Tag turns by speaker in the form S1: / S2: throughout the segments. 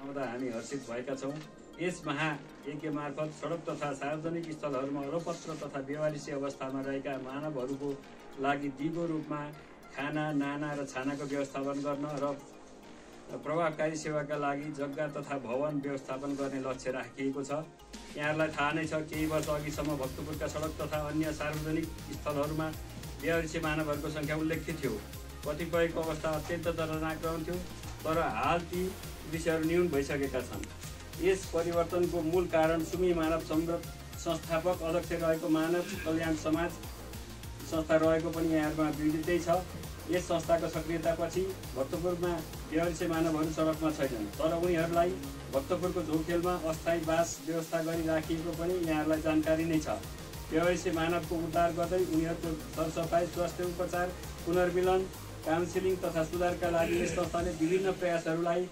S1: आउँदा हामी हर्षित भएका छौँ। यस महायज्ञ मार्फत सडक तथा सार्वजनिक स्थलहरूमा अलोपत्र तथा बेवारिसी अवस्थामा रहेका मानवहरूको लागि दिगो रूपमा खाना, नाना र छानाको व्यवस्थापन गर्न र प्रभावकारी सेवाका लागि जग्गा तथा भवन व्यवस्थापन गर्ने लक्ष्य राखिएको छ। यहाँहरूलाई थाहा नै छ, केही वर्ष अघिसम्म भक्तपुरका सडक तथा अन्य सार्वजनिक स्थलहरूमा बेवारिसी मानवहरूको सङ्ख्या उल्लेखित थियो। कतिपयको अवस्था अत्यन्त दर्दनाक रहन्थ्यो, तर हाल ती विषयहरू न्यून भइसकेका छन्। यस परिवर्तनको मूल कारण सुमी मानव संस्थापक अध्यक्ष रहेको मानव कल्याण समाज संस्था रहेको पनि यहाँहरूमा विदितै छ। यस संस्थाको सक्रियतापछि भक्तपुरमा बेवारिसी मानवहरू सडकमा छैनन्, तर उनीहरूलाई भक्तपुरको झोखेलमा अस्थायी बास व्यवस्था गरी राखिएको पनि यहाँहरूलाई जानकारी नै छ। बेवारिसी मानवको उद्धार गर्दै उनीहरूको सरसफाइ, स्वास्थ्य उपचार, पुनर्मिलन, काउन्सिलिङ तथा सुधारका लागि यस संस्थाले विभिन्न प्रयासहरूलाई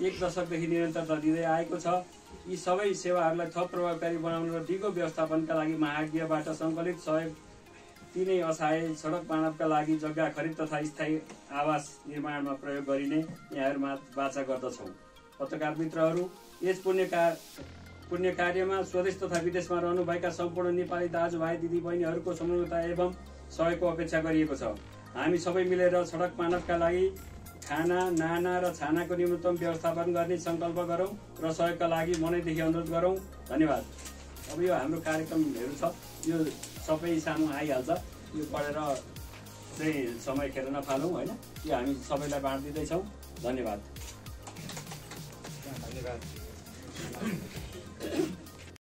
S1: 1 दशकदेखि निरन्तरता दिँदै आएको छ। यी सबै सेवाहरूलाई थप प्रभावकारी बनाउन र दिगो व्यवस्थापनका लागि महायज्ञबाट सङ्कलित सहयोग तिनै असहाय सडक मानवका लागि जग्गा खरिद तथा स्थायी आवास निर्माणमा प्रयोग गरिने यहाँहरूमा वाचा गर्दछौँ। पत्रकार मित्रहरू, यस पुण्य कार्यमा स्वदेश तथा विदेशमा रहनुभएका सम्पूर्ण नेपाली दाजुभाइ दिदीबहिनीहरूको समन्वयता एवं सहयोगको अपेक्षा गरिएको छ। हामी सबै मिलेर सडक मानवका लागि खाना, नाना र छानाको न्यूनतम व्यवस्थापन गर्ने सङ्कल्प गरौँ र सहयोगका लागि मनैदेखि अनुरोध गरौँ। धन्यवाद। अब यो हाम्रो कार्यक्रमहरू छ, यो सबै सामु आइहाल्छ। यो पढेर चाहिँ समय खेर नफालौँ होइन, यो हामी सबैलाई बाँडिदिँदैछौँ। धन्यवाद।